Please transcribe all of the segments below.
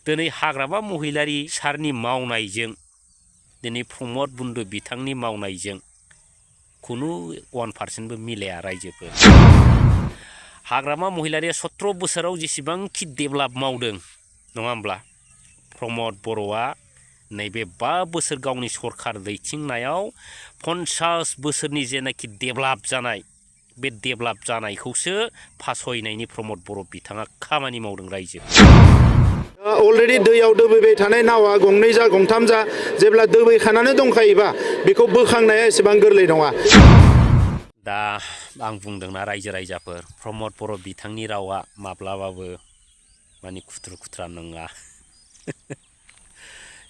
दिनै हाग्रामा महिलारि सारनि मावनायजों दिनै प्रमद बन्धु बिथांनि मावनायजों खुनु 1% मिलाया रायजोफोर हाग्रामा महिलारिया 17 बोसोराव जेसेबांखि डेभेलप मावदों नङा होमब्ला प्रमद बर'आ नैबे 5 बोसोर गावनि सरखार दैथिंनायाव 50 बोसोरनि जेनाखि डेभेलप जानाय बे डेभेलप जानायखौसो फासयनायनि प्रमद बर' बिथाङा खामानि मावदों रायजो अलरेडि दैयाव दोबैबाय थानाय नावा गंनै जा गंथाम जा जेब्ला दोबैखानानै दंखायोबा बेखौ बोखांनाया एसेबां गोरलै नङा दा आं बुंदोंना रायजो राजाफोर प्रमद बर' बिथांनि रावा माब्लाबाबो माने खुथ्रु खुथ्रा नङा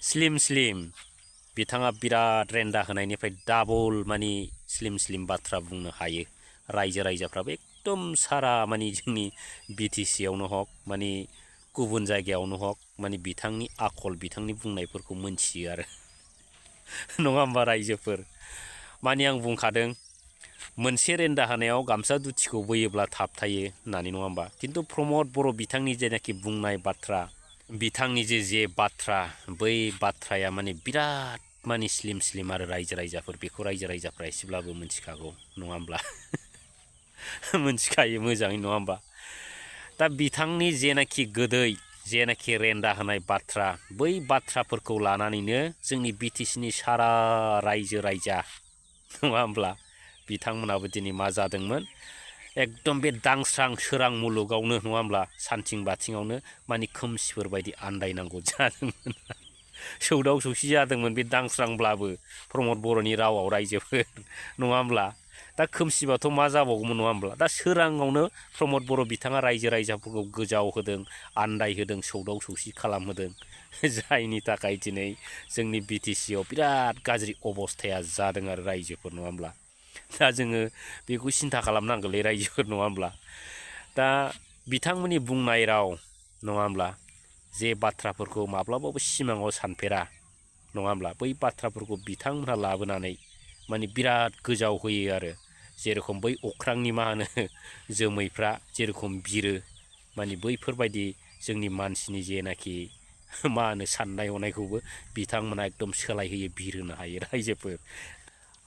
स्लिम स्लिम बिथाङा बिराद रेन्दा होनायनिफ्राय डाबल माने स्लिम स्लिम बाथ्रा बुंनो हायो रायजो राजाफ्राबो एकदम सारा माने जोंनि BTC आवनो हक माने गुबुन जायगायावनो हक माने बिथांनि आखल बिथांनि बुंनायफोरखौ मोनथियो आरो नङा होमबा रायजोफोर माने आं बुंखादों मोनसे रेन्दा होनायाव गामसा दुथिखौ बोयोब्ला थाबथायो होननानै नङा होमबा खिन्थु प्रमद बर' बिथांनि जेनाखि बुंनाय बाथ्रा बिथांनि जे बाथ्रा बै बाथ्राया माने बिराद माने स्लिम स्लिम आरो रायजो राजाफोर बेखौ रायजो राजाफ्रा एसेब्लाबो मोनथिखागौ नङा होमब्ला मोनथिखायो मोजाङै नङा होमबा दा बिथांनि जेनाखि गोदै जेनाखि रेन्दा होनाय बाथ्रा बै बाथ्राफोरखौ लानानैनो जोंनि BTCनि सारा रायजो राजा नङा होमब्ला बिथांमोनाबो दिनै मा जादोंमोन एकदम बे दांस्रां सोरां मुलुगावनो नङा होमब्ला सानथिं बाथिङावनो माने खोमसिफोर बायदि आन्दायनांगौ जादोंमोन सौदाव सौसि जादोंमोन बे दांस्रांब्लाबो प्रमद बर'नि रावाव रायजोफोर नङा होमब्ला दा खोमसिबाथ' मा जाबावगौमोन नङा होमब्ला दा सोराङावनो प्रमद बर' बिथाङा रायजो राजाफोरखौ गोजाव होदों आन्दाय होदों सौदाव सौसि खालामहोदों जायनि थाखाय दिनै जोंनि BTC आव बिराद गाज्रि अबस्थाया जादों आरो रायजोफोर नङा होमब्ला दा जोङो बेखौ सिन्था खालामनांगौलै रायजोफोर नङा होमब्ला दा बिथांमोननि बुंनाय राव नङा होमब्ला जे बाथ्राफोरखौ माब्लाबाबो सिमाङाव सानफेरा नङा होमब्ला बै बाथ्राफोरखौ बिथांमोनहा लाबोनानै माने बिराद गोजाव होयो आरो जेरखम बै अख्रांनि मा होनो जोमैफ्रा जेरखम बिरो माने बैफोरबायदि जोंनि मानसिनि जेनाखि मा होनो साननाय हनायखौबो बिथांमोना एकदम सोलायहोयो बिरहोनो हायो रायजोफोर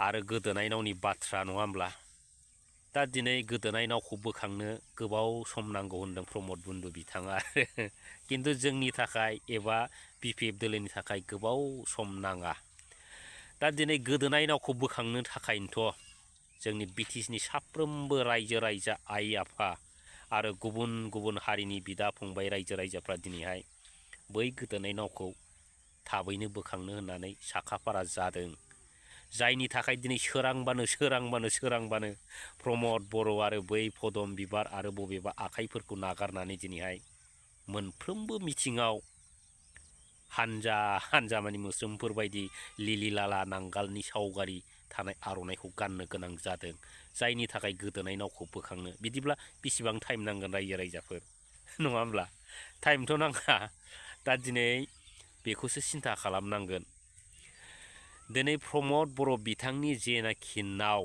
आरो गोदोनाय नावनि बाथ्रा नङा होमब्ला दा दिनै गोदोनाय नावखौ बोखांनो गोबाव सम नांगौ होनदों प्रमद बन्धु बिथाङा खिन्थु जोंनि थाखाय एबा BPF दोलोनि थाखाय गोबाव सम नाङा दा दिनै गोदोनाय नावखौ बोखांनो थाखायनोथ' जोंनि BTCनि साफ्रोमबो रायजो राजा आइ आफा आरो गुबुन गुबुन हारिनि बिदा फंबाय रायजो राजाफ्रा दिनैहाय बै गोदोनाय नावखौ थाबैनो बोखांनो होननानै साखाफारा जादों जायनि थाखाय दिनै सोरांबानो प्रमद बर' आरो बै फदम बिबार आरो बबेबा आखाइफोरखौ नागारनानै दिनैहाय मोनफ्रोमबो मिथिङाव हानजा हानजा माने मोस्रोमफोर बायदि लिलि लाला नांगालनि सावगारि थानाय आर'नाइखौ गाननो गोनां जादों जायनि थाखाय गोदोनाय नावखौ बोखांनो बिदिब्ला बेसेबां टाइम नांगोन रायजो राजाफोर नङा होमब्ला टाइमथ' नाङा दा दिनै बेखौसो सिन्था खालामनांगोन दिनै प्रमद बर' बिथांनि जेनाखि नाव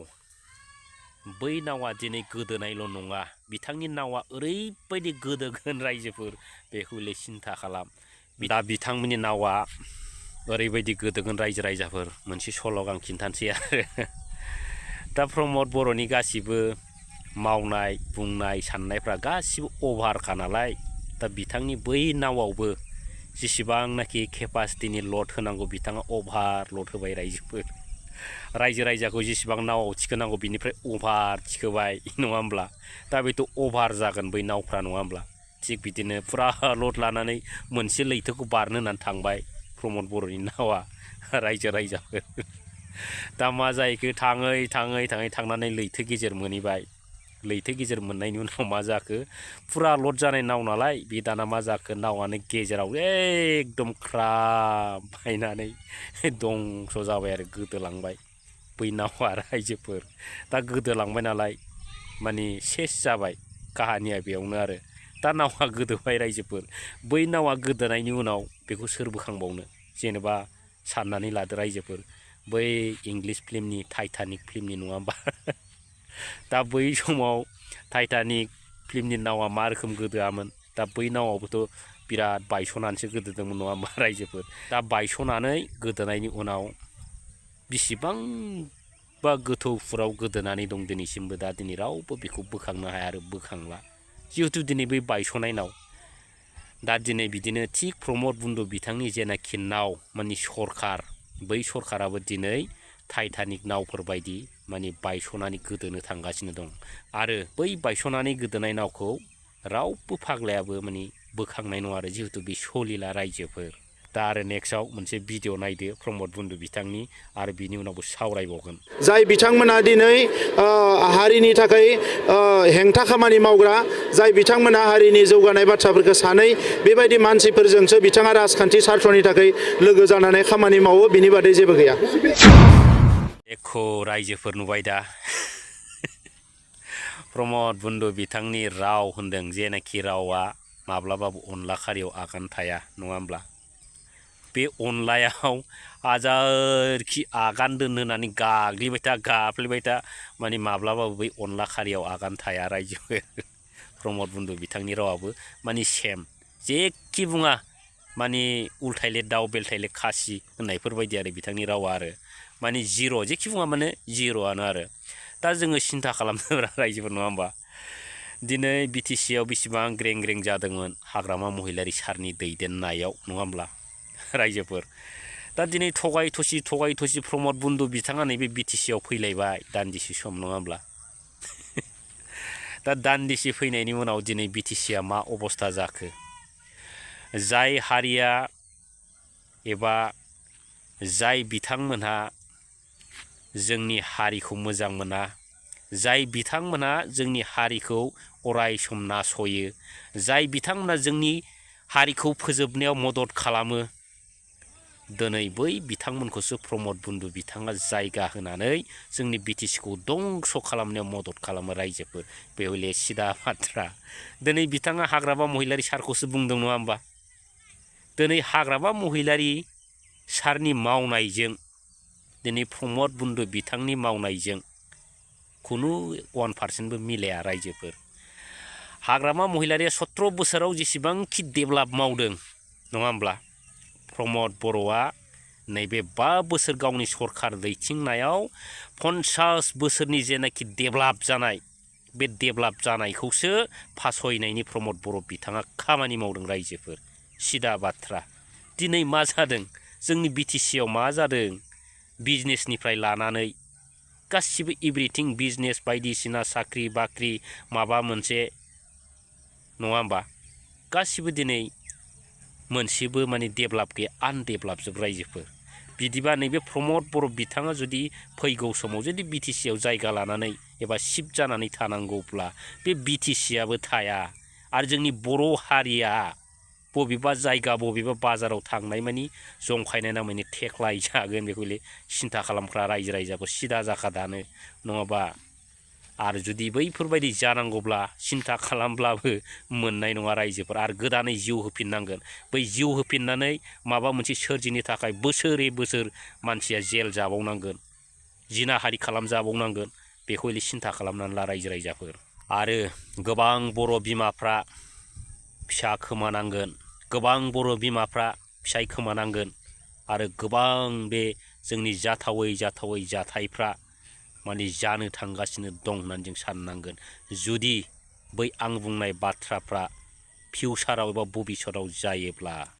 बै नावा दिनै गोदोनायल' नङा बिथांनि नावा ओरैबायदि गोदोगोन रायजोफोर बेखौले सिन्था खालाम दा बिथांमोननि नावा ओरैबायदि गोदोगोन रायजो राजाफोर मोनसे सल' आं खिन्थानोसै आरो दा प्रमद बर'नि गासिबो मावनाय बुंनाय साननायफ्रा गासिबो अभारखा नालाय दा बिथांनि बै नावआवबो जेसेबांनाखि केपासिटिनि लड होनांगौ बिथाङा अभार लड होबाय रायजोफोर रायजो राजाखौ जेसेबां नावआव थिखोनांगौ बिनिफ्राय अभार थिखोबाय नङा होमब्ला दा बेथ' अभार जागोन बै नावफ्रा नङा होमब्ला थिग बिदिनो फुरा लड लानानै मोनसे लैथोखौ बारनो होननानै थांबाय प्रमद बर'नि नावा रायजो राजाफोर दा मा जाहैखो थाङै थांनानै लैथो गेजेर मोनहैबाय लैथो गेजेर मोननायनि उनाव मा जाखो फुरा लड जानाय नाव नालाय बे दाना मा जाखो नावानो गेजेराव एकदम ख्राब बायनानै दंस' जाबाय आरो गोदोलांबाय बै नावा रायजोफोर दा गोदोलांबाय नालाय माने सेस जाबाय काहानिया बेयावनो आरो दा नावा गोदोबाय रायजोफोर बै नावा गोदोनायनि उनाव बेखौ सोर बोखांबावनो जेनेबा साननानै लादो रायजोफोर बै इंलिस फिल्मनि टाइटानिक फिल्मनि नङा होमबा दा बै समाव टाइटानिक फिल्मनि नावा मा रोखोम गोदोआमोन दा बै नावआवबोथ' बिराद बायस'नानैसो गोदोदोंमोन नङा होमबा रायजोफोर दा बायस'नानै गोदोनायनि उनाव बेसेबांबा गोथौफोराव गोदोनानै दं दिनैसिमबो दा दिनै रावबो बेखौ बोखांनो हाया आरो बोखांला जिहेथु दिनै बै बायस'नाय नाव दा दिनै बिदिनो थिग प्रमद बन्धु बिथांनि जेनाखि नाव माने सरखार बै सरखाराबो दिनै टाइटानिक नावफोर बायदि माने बायस'नानै गोदोनो थांगासिनो दं आरो बै बायस'नानै गोदोनाय नावखौ रावबो फाग्लायाबो माने बोखांनाय नङा आरो जिहेतु बे सलिला रायजोफोर दा आरो नेक्स्टआव मोनसे भिडिअ नायदो प्रमद बन्धु बिथांनि आरो बिनि उनावबो सावरायबावगोन जाय बिथांमोना दिनै हारिनि थाखाय हेंथा खामानि मावग्रा जाय बिथांमोना हारिनि जौगानाय बाथ्राफोरखौ सानै बेबायदि मानसिफोरजोंसो बिथाङा राजखान्थि सार्थनि थाखाय लोगो जानानै खामानि मावो बिनि बादै जेबो गैया एख' रायजोफोर नुबाय दा प्रमद बन्धु बिथांनि राव होनदों जेनाखि रावा माब्लाबाबो अनला खारियाव आगान थाया नङा होमब्ला बे अनलायाव हाजारखि आगान दोन होननानै गाफ्लेबाय था माने माब्लाबाबो बै अनला खारियाव आगान थाया रायजोफोर प्रमद बन्धु बिथांनि रावाबो माने सेम जेखि बुङा माने उल्थायले दाउ बेलथायले खासि होननायफोर बायदि आरो बिथांनि रावा आरो माने जिर' जेखि बुङा माने जिर'आनो आरो दा जोङो सिन्था खालामनो रायजोफोर नङा होमबा दिनै BTC आव बेसेबां ग्रें ग्रें जादोंमोन हाग्रामा महिलारि सारनि दैदेननायाव नङा होमब्ला रायजोफोर दा दिनै थगाय थसि प्रमद बन्धु बिथाङा नैबे BTC आव फैलायबाय दान्दिसे सम नङा होमब्ला दा दान्दिसे फैनायनि उनाव दिनै BTC आ मा अबस्था जाखो जाय हारिया एबा जाय बिथांमोनहा जोंनि हारिखौ मोजां मोना जाय बिथांमोनहा जोंनि हारिखौ अराय सम नासयो जाय बिथांमोनहा जोंनि हारिखौ फोजोबनायाव मदद खालामो दिनै बै बिथांमोनखौसो प्रमद बन्धु बिथाङा जायगा होनानै जोंनि BTC खौ दंस' खालामनायाव मदद खालामो रायजोफोर बे हले सिदा बाथ्रा दिनै बिथाङा हाग्रामा महिलारि सारखौसो बुंदों नङा होमबा दिनै हाग्रामा महिलारि सारनि मावनायजों दिनै प्रमद बन्धु बिथांनि मावनायजों खुनु 1% मिलाया रायजोफोर हाग्रामा महिलारिया 17 बोसोराव जेसेबांखि डेभेलप मावदों नङा होमब्ला प्रमद बर'आ नैबे 5 बोसोर गावनि सरखार दैथिंनायाव 50 बोसोरनि जेनाखि डेभेलप जानाय बे डेभेलप जानायखौसो फासयनायनि प्रमद बर' बिथाङा खामानि मावदों रायजोफोर सिदा बाथ्रा दिनै मा जादों जोंनि BTC आव मा जादों बिजनेसनिफ्राय लानानै गासिबो एभ्रिथिं बिजनेस बायदिसिना साख्रि बाख्रि माबा मोनसे नङा होमबा गासिबो दिनै मोनसेबो माने डेभेलप गैया आनडेभेलप जोब रायजोफोर बिदिबा नैबे प्रमद बर' बिथाङा जुदि फैगौ समाव जुदि BTC आव जायगा लानानै एबा शिफ्ट जानानै थानांगौब्ला बे BTC आबो थाया आरो जोंनि बर' हारिया बबेबा जायगा बबेबा बाजाराव थांनाय मानि जंखायनाय नामानि थेख्लाय जागोन बेखौ सिन्था खालामग्रा रायजो राजाखौ सिदा जाखादानो नङाबा आरो जुदि बैफोरबायदि जानांगौब्ला सिन्था खालामब्लाबो मोननाय नङा रायजोफोर आरो गोदानै जिउ होफिननांगोन बै जिउ होफिननानै माबा मोनसे सोरजिनो थाखाय बोसोरै बोसोर मानसिया जेल जाबावनांगोन जिनाहारि खालामजाबावनांगोन बेखौ सिन्था खालामनानै ला रायजो राजाफोर आरो गोबां बर' बिमाफ्रा फिसा खोमानांगोन गोबां बर' बिमाफ्रा फिसाय खोमानांगोन आरो गोबां बे जोंनि जाथावै जाथायफ्रा माने जानो थांगासिनो दं होननानै जों साननांगोन जुदि बै आं बुंनाय बाथ्राफ्रा फिउचाराव एबा भबिष्यतआव जायोब्ला